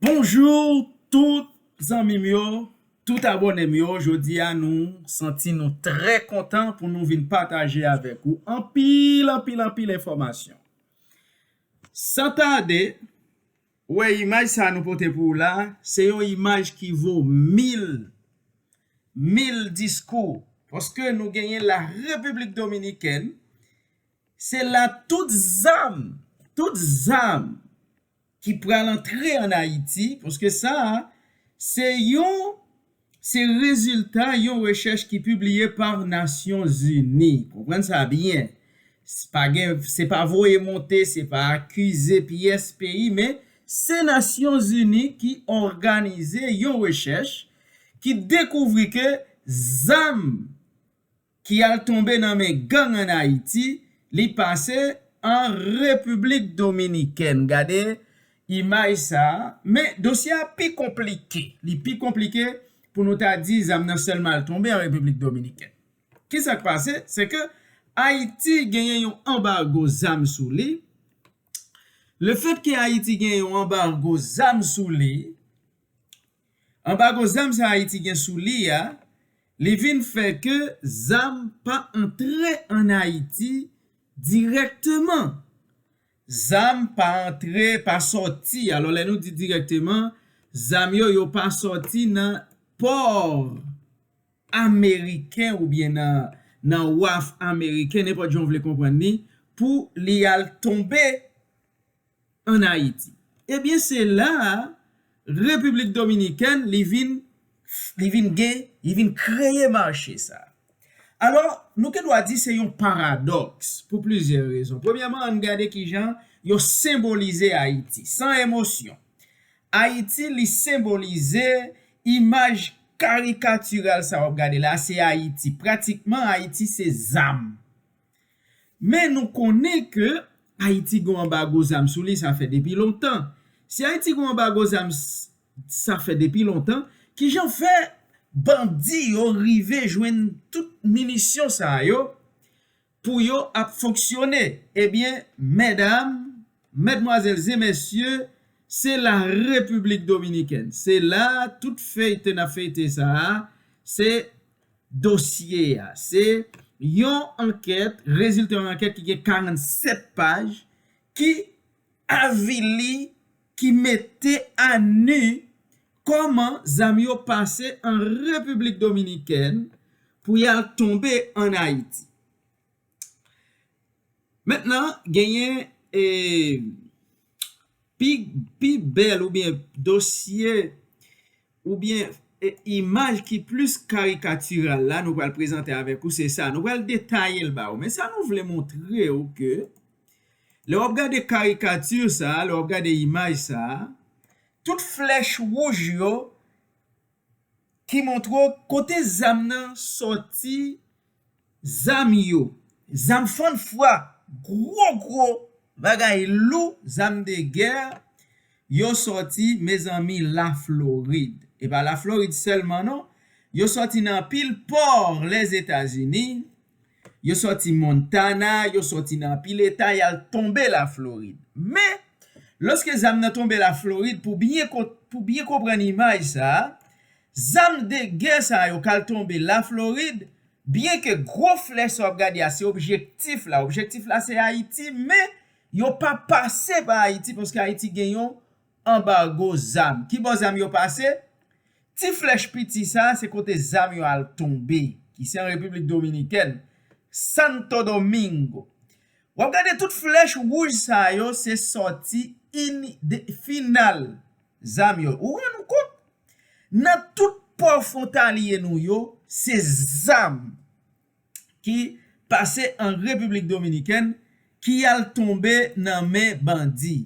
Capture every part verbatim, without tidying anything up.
Bonjou tout zanmi m yo, tout abòne m yo. Jodi a nou santi nou trè kontan pou nou vin pataje avèk ou anpil, anpil, anpil enfòmasyon. San tade, ou wè imaj sa nou pote pou ou la, se yon imaj ki vo mil, mil diskou. Paske nou genyen la Repiblik Dominikèn, se la tout zam, tout zam ki pral antre ann Ayiti, paske sa a, se yon, se rezilta yon rechèch ki pibliye pa Nasyonzini. Konprann sa byen. Se pa gen, se pa voye monte, se pa akize pyès peyi, men se Nasyonzini ki òganize yon rechèch ki dekouvri ke zam ki al tonbe nan men gang ann Ayiti, li pase an Repiblik Dominikèn. Gade imaj sa a. Men dosye a pi konplike. Li pi konplike pou nou ta di zam nan sèlman al tonbe an Repiblik Dominikèn. Ki sa k pase? Se ke Ayiti genyen yon anbago zam sou li. Lefètke Ayiti gen yon anbago zam sou li, anbago zam sa Ayiti gen sou li a, li vin fè ke zam pa antre ann Ayiti dirèkteman. Zam pa antre, pa sòti. Alò, lè nou di dirèkteman, zam yo, yo pa sòti nan pò ameriken oubyen nan, nan waf ameriken, nenpòt jan w vle konprann li, pou li al tonbe ann Ayiti. Ebyen, se la a, Repiblik Dominikèn, li vin, li vin gen, li vin kreye mache sa a. Alò, nou gen dwa di se yon paradòks pou plizyè rezon. Premyèman, ann gade kijan yo senbolize Ayiti, san emosyon. Ayiti, li senbolize imaj karikatiral sa w ap gade la, se Ayiti. Pratikman, Ayiti se zam. Men nou konnen ke Ayiti gen yon anbago zam sou li, sa fè depi lontan. Si Ayiti gen yon anbago zam, s- sa fè depi lontan, kijan fè bandi yo rive jwenn tout minisyon sa yo pou yo ap fonksyone? Ebyen, medam, madmwazèl e mesye, se la Repiblik Dominikèn. Se la tout feyte n ap feyte sa a, se dosye a. Se yon ankèt, rezilta yon ankèt ki gen karannsèt paj, ki avili, ki mete a nu kòman zam yo pase an Repiblik Dominikèn pou y al tonbe ann Ayiti. Mentnan, genyen, e, pi, pi bèl oubyen dosye oubyen, e, imaj ki plis karikatiral la, nou pral prezante avèk ou, se sa. Nou pral detaye l ba ou. Men sa nou vle montre ou ke, lè w ap gade karikati sa, lè w ap gade imaj sa, tout flèch wouj yo ki montre w kote zam nan sòti, zam yo, zam fann fwa, gwo, gwo bagay lou, zam de gè, yo sòti, mezanmi, Laflorid. E pa Laflorid sèlman, non. Yo sòti nan anpil pò Lèzetazini. Yo sòti Montana, yo sòti nan anpil eta, y al tonbe Laflorid. Men, lòske zam nan tonbe Laflorid, pou byen kon- pou byen konprann imaj sa a, zam de gè sa yo k al tonbe Laflorid, byenke gwo flèch sa w ap gade a, se objektif la. Objektif la, se Ayiti, men yo pa pase pa Ayiti, paske Ayiti gen yon anbago zam. Ki bò zam yo pase? Ti flèch piti sa, se kote zam yo al tonbe, ki se an Repiblik Dominikèn, Santo Domingo. W ap gade tout flèch wouj sa yo, se sòti ini- de- final zam yo. Ou rann ou kont? Nan tout pò fwontalye nou yo, se zam ki pase an Repiblik Dominikèn ki al tonbe nan men bandi.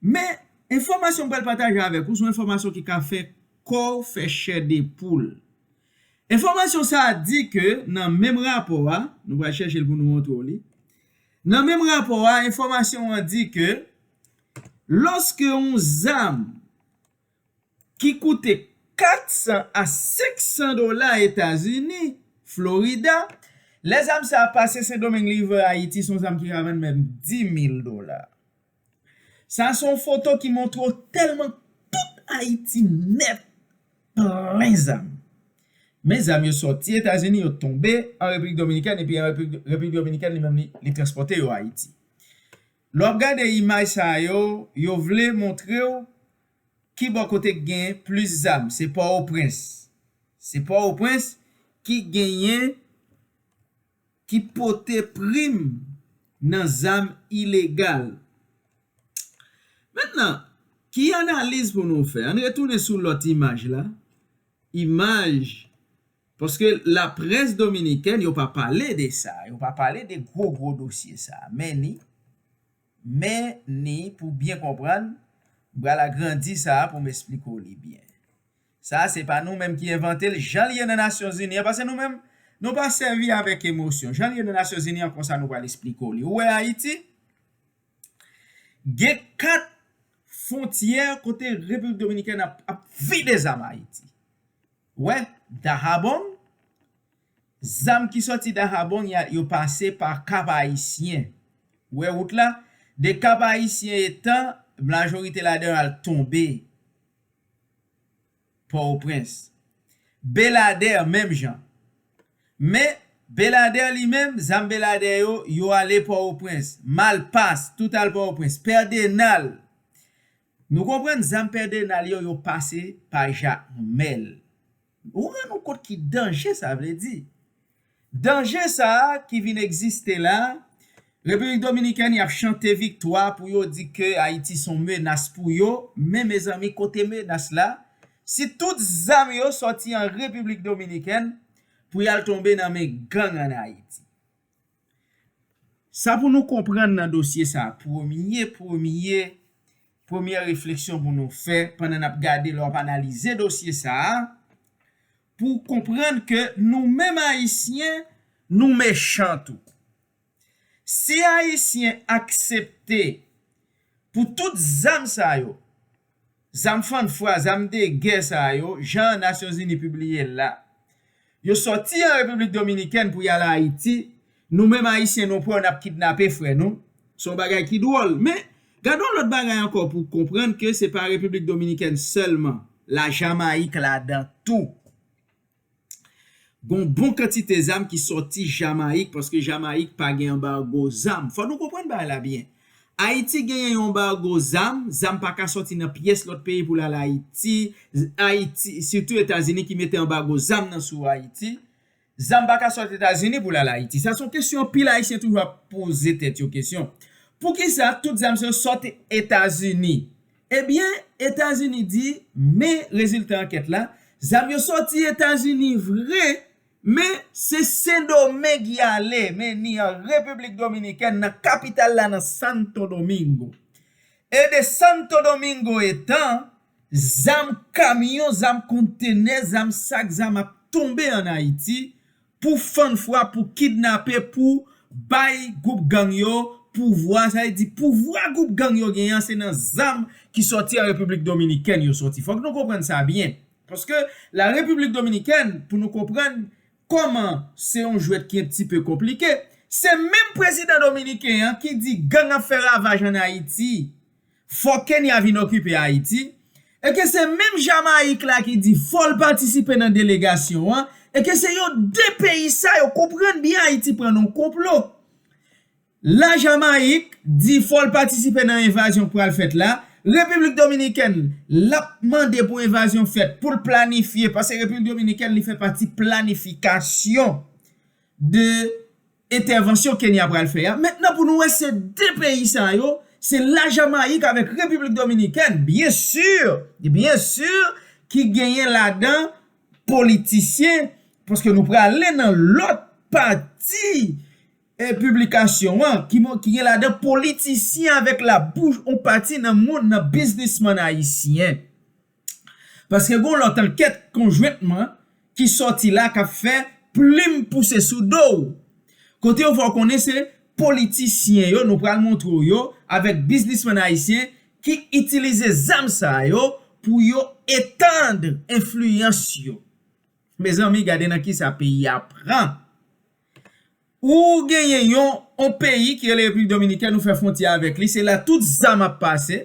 Men, enfòmasyon m pral pataje avèk ou, se yon enfòmasyon ki ka fè kò w fè chè de poul. Enfòmasyon sa a di ke nan menm rapò a, nou pral chèche l pou nou montre w li. Nan menm rapò a, enfòmasyon an di ke lòske yon zam ki koute kat san a senk san dola Etazini, Florida, lè zam sa a pase Sendomeng, li rive Ayiti, se yon zam ki ka vann menm di mil dola. Sa se yon foto ki montre w tèlman tout Ayiti nèt plen zam. Men zam yo sòti Etazini, yo tonbe an Repiblik Dominikèn, epi an Repiblik, Repiblik Dominikèn li menm li, li transpòte yo Ayiti. Lè w ap gade imaj sa yo, yo vle montre w ki bò kote k gen plis zam, se Pòtoprens. Se Pòtoprens ki genyen, ki pote prim nan zam ilegal. Mentnan, ki analiz pou nou fè? Ann retounen sou lòt imaj la. Imaj, paske laprès dominikèn, yo pa pale de sa, yo pa pale de gwo, gwo dosye sa. Men ni, men ni, pou byen konprann, m pral agrandi sa a pou m esplike w li byen. Sa a, se pa nou menm ki envante l, jan l ye nan Nasyonzini an, paske nou menm, nou pa sèvi avèk emosyon. Jan l ye nan Nasyonzini an, konsa nou pral esplike w li. Ou wè Ayiti? Gen kat fwontyè kote Repiblik Dominikèn ap, ap vide zam Ayiti. Ou wè, Dahabong, zam ki sòti Dahabong, y a, yo pase pa Kap Ayisyen. Ou wè wout la? De Kap Ayisyen etan, majorite ladan yo al tonbe Pòtoprens. Beladè, menm jan. Men, Beladè li menm, zam Beladè yo, yo ale Pòtoprens. Malpas, tout al Pòtoprens. Pèdenal. Nou konprann zam Pèdenal yo, yo pase pa Jakmèl. Ou rann ou kont ki danje sa vle di? Danje sa a ki vin egziste la, Repiblik Dominikèn, y ap chante viktwa pou yo di ke Ayiti se yon menas pou yo, men mezanmi, kote menas la? Si tout zam yo sòti an Repiblik Dominikèn pou y al tonbe nan men gang ann Ayiti. Sa pou nou konprann nan dosye sa a, premye, premye, premyè refleksyon pou nou fè pandan n ap gade, lè w ap analize dosye sa a, pou w konprann ke nou menm Ayisyen, nou mechan tou. Si Ayisyen aksepte pou tout zam sa yo, zam fann fwa, zam de gè sa yo, jan Nasyonzini pibliye l la, yo sòti an Repiblik Dominikèn pou y al Ayiti, nou menm Ayisyen, nou pè n ap kidnape frè nou. Se yon bagay ki dwòl. Men, gade yon lòt bagay ankò pou w konprann ke se pa Repiblik Dominikèn sèlman. Lajamayik ladan tou. Gon bon kantite zam ki sòti Jamayik, paske Jamayik pa gen anbago zam. Fò nou konprann bagay la byen. Ayiti genyen yon anbago zam, zam pa ka sòti nan pyès lòt peyi pou l al Ayiti. Ayiti, sitou Etazini ki mete anbago zam nan sou Ayiti. Zam pa ka sòti Etazini pou l al Ayiti. Sa se yon kesyon anpil Ayisyen toujou ap poze tèt yo kesyon. Poukisa tout zam sa yo sòti Etazini? Ebyen, Etazini di, men rezilta ankèt la, zam yo sòti Etazini vre, men se Sendomeng y ale, men ni an Repiblik Dominikèn, nan kapital la, nan Santo Domingo. E de Santo Domingo etan, zam kamyon, zam kontenè, zam sak, zam ap tonbe ann Ayiti, pou fann fwa, pou kidnape, pou bay gwoup gang yo pouvwa. Sa vle di pouvwa gwoup gang yo genyen an, se nan zam ki sòti an Repiblik Dominikèn yo sòti. Fòk nou konprann sa byen. Paske la Repiblik Dominikèn, pou nou konprann kòman se yon jwèt ki yon ti pe konplike, se menm prezidan dominiken an ki di gang ap fè ravaj ann Ayiti, fò Kenya vin okipe Ayiti, e ke se menm Jamayik la ki di fò l patisipe nan delegasyon an, e ke se yo de peyi sa yo, konprann byen, Ayiti pran nan yon konplo. Lajamayik di fò l patisipe nan envazyon k pral fèt la, Repiblik Dominikèn, l ap mande pou envazyon fèt, pou l planifye, paske Repiblik Dominikèn, li fè pati planifikasyon de entèvansyon Kenya pral fè a. Mentnan, pou nou wè se de peyi sa yo, se Lajamayik avèk Repiblik Dominikèn, byen si, byen si, ki genyen ladan politisyen, paske nou prale nan lòt pati, e, piblikasyon an, ki, ki gen ladan politisyen avèk labouch yon pati nan moun, nan biznismann ayisyen. Paske gon lòt ankèt konjwentman ki sòti la k ap fè plim pouse sou do w. Kote yo fè w konnen se politisyen yo, nou pral montre w yo, avèk biznismann ayisyen ki itilize zam sa yo pou yo etand enfliyans yo. Mezanmi, gade nan kisa peyi a pran. Ou genyen yon, yon peyi ki rele Repiblik Dominikèn, ou fè fwontyè avèk li, se la tout zam ap pase.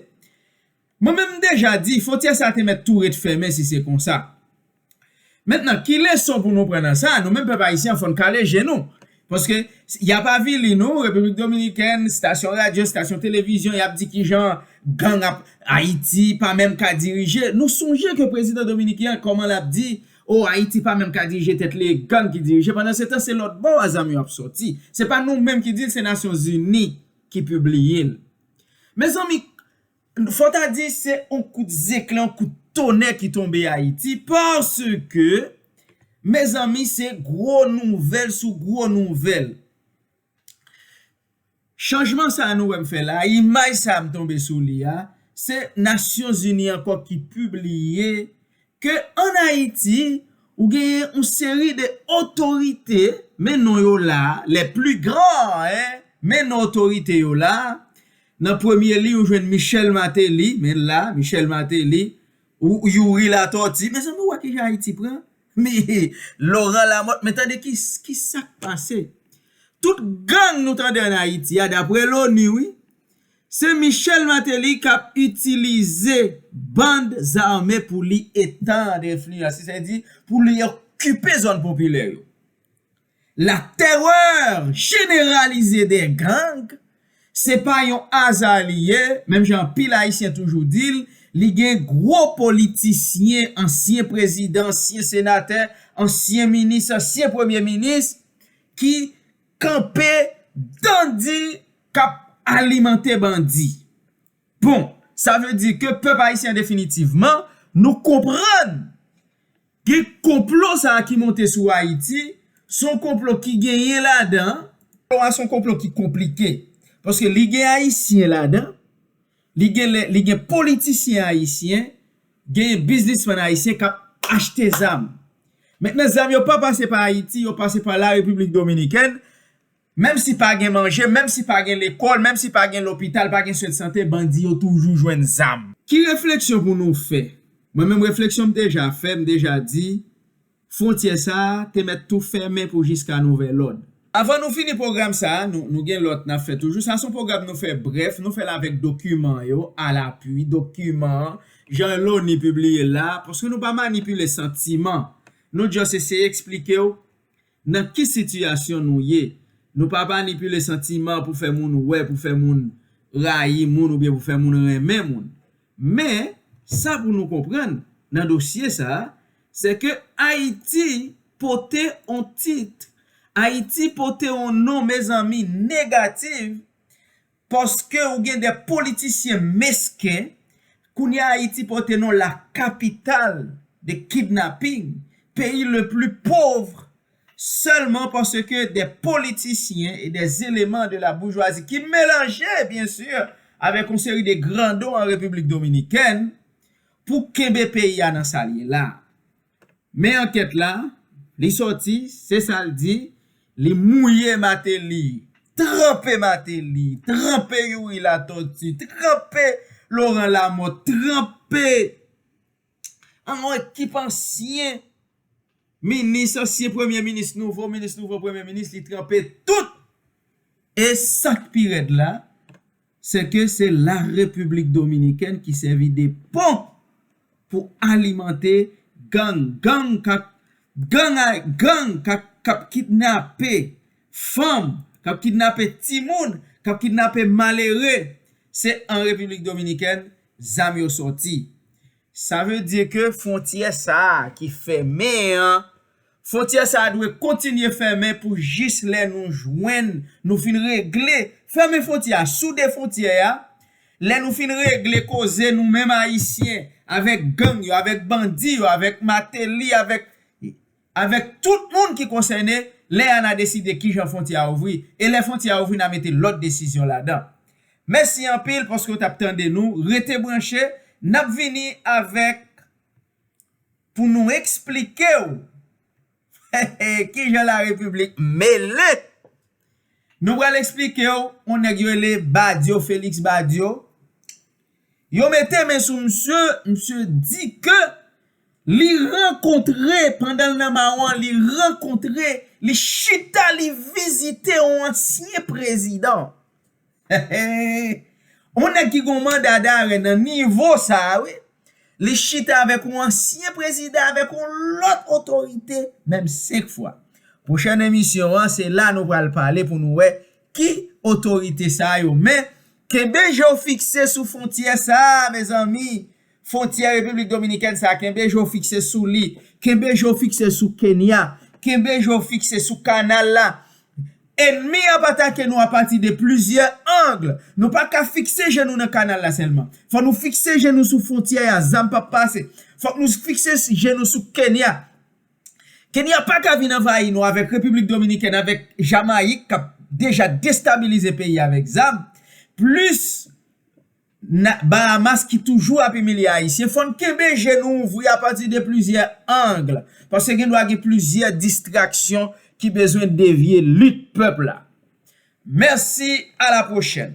Mwen menm m deja di, fwontyè sa te mèt tou ret fèmen si se konsa. Mentnan, ki leson pou nou pran nan sa? Nou menm pèp ayisyen an, fò n kale je nou. Paske y ap avili nou, Repiblik Dominikèn, estasyon radyo, estasyon televizyon, y ap di kijan gang ap Ayiti pa menm ka dirije. Nou sonje ke prezidan dominiken an, kòman l ap di, o, Ayiti pa menm ka dirije tèt li, e gang ki dirije. Pandan se tan, se lòt bò a zam yo ap sòti. Se pa nou menm ki di l, se Nasyonzini ki pibliye l. Mezanmi, fò ta di se yon kout zeklè, yon kout tonè ki tonbe Ayiti, paske, mezanmi, se gwo nouvèl sou gwo nouvèl. Chanjman sa a nou wè m fè la, imaj sa a m tonbe sou li a, se Nasyonzini ankò ki pibliye ke ann Ayiti, ou genyen yon seri de otorite, men non yo la, les plus grands, hein, men non otorite yo la. Nan premye liy, ou jwenn Michel Martelly, men la, Michel Martelly, ou Youri Latortue, mezanmi, ou wè kijan Ayiti pran? Men Laurent Lamothe, men tande ki, ki sa k pase. Tout gang nou tande ann Ayiti a, daprè l'ONU, wi, se Michel Martelly k ap itilize band zame pou li etand enfliyans li, sètadi pou li okipe zòn popilè yo. La terreur généralisée des gangs, se pa yon aza li ye, menm jan anpil Ayisyen toujou di l, li gen gwo politisyen, ansyen prezidan, ansyen senatè, ansyen minis, ansyen premye minis, ki kanpe dandi k ap alimante bandi. Bon, sa vle di ke pèp ayisyen definitivman, nou konprann gen konplo sa a ki monte sou Ayiti, se yon konplo ki genyen ladan, konplo a se yon konplo ki konplike. Paske li gen Ayisyen ladan, li gen, li gen politisyen ayisyen, gen biznismenn ayisyen k ap achte zam. Mentnan, zam yo pa pase pa Ayiti, yo pase pa la Repiblik Dominikèn. Menm si pa gen manje, menm si pa gen lekòl, menm si pa gen lopital, pa gen swen sante, bandi yo toujou jwenn zam. Ki refleksyon pou nou fè? Mwen menm refleksyon m deja fè, m deja di, fwontyè sa a te mèt tou fèmen pou jiska nouvèl òd. Avan nou fini pwogram sa a, nou, nou gen lòt n ap fè toujou. Sa se yon pwogram nou fè brèf, nou fè l avèk dokiman yo, alapui, dokiman, jan l'ONU pibliye l la, paske nou pa manipile santiman. Nou just eseye eksplike w nan ki sitiyasyon nou ye. Nou pa manipile santiman pou fè moun wè, pou fè moun rayi moun oubyen pou fè moun renmen moun. Men, sa pou nou konprann nan dosye sa a, se ke Ayiti pote on tit, Ayiti pote on non, mezanmi, negatif, paske ou gen de politisyen mesken, kounye a Ayiti pote non la capitale de kidnapping, pays le plus pauvre, seulement parce que des politiciens et des éléments de la bourgeoisie ki melanje, byen si, avèk yon seri de grandon an Repiblik Dominikèn pou kenbe peyi a nan sa l ye la. Men ankèt la, li sòti, se sa l di, li mouye Martelly, tranpe Martelly, tranpe Youri Latortue, tranpe Laurent Lamothe, tranpe an yon ekip ansyen minis, ansyen premye minis, nouvo minis, nouvo premye minis, li tranpe tout. E sa k pi rèd la, se ke se la Repiblik Dominikèn ki sèvi de pon pou alimante gang, gang k ap, gang a, gang k ap, k ap kidnape fanm, k ap kidnape timoun, k ap kidnape malere. Se an Repiblik Dominikèn zam yo sòti. Sa vle di ke fwontyè sa a ki fèmen an, fwontyè sa a dwe kontinye fèmen pou jis lè nou jwenn, nou fin regle. Fèmen fwontyè a, soude fwontyè a. Lè nou fin regle koze nou menm Ayisyen, avèk gang yo, avèk bandi yo, avèk Martelly, avèk, avèk tout moun ki konsène, lè a n a deside kijan fwontyè a ouvri. E lè fwontyè a ouvri, n a mete lòt desizyon ladan. Mèsi anpil paske w t ap tande nou. Rete branche. N ap vini avèk, pou nou eksplike w kijan la Repiblik mele. Nou pral eksplike w yon nèg yo rele Badio, Félix Badio. Yo mete men sou misye, misye di ke li rankontre, pandan l nan Mawon, li rankontre, li chita, li vizite yon ansyen prezidan. Yon nèg ki gen yon manda darè nan nivo sa a, wi, li chita avèk yon ansyen prezidan, avèk yon lòt otorite, menm senk fwa. Pwochèn emisyon an, se la nou pral pale pou nou wè ki otorite sa yo. Men, kenbe je w fikse sou fwontyè sa a, mezanmi. Fwontyè Repiblik Dominikèn sa a, kenbe je w fikse sou li. Kenbe je w fikse sou Kenya. Kenbe je w fikse sou kanal la. Ènmi ap atake nou apati de plizyè ang. Nou pa ka fikse je nou nan kanal la sèlman. Fò nou fikse je nou sou fwontyè a, zam p ap pase. Fòk nou fikse je nou sou Kenya. Kenya pa ka vin anvayi nou avèk Repiblik Dominikèn, avèk Jamayik, k ap deja destabilize peyi avèk zam. Plis Bahamas ki toujou ap imilye Ayisyen, fò n kenbe je nou ouvri apati de plizyè ang, paske gen dwa gen plizyè distraksyon ki bezwen devye lit pèp la. Mèsi, a la pwochèn.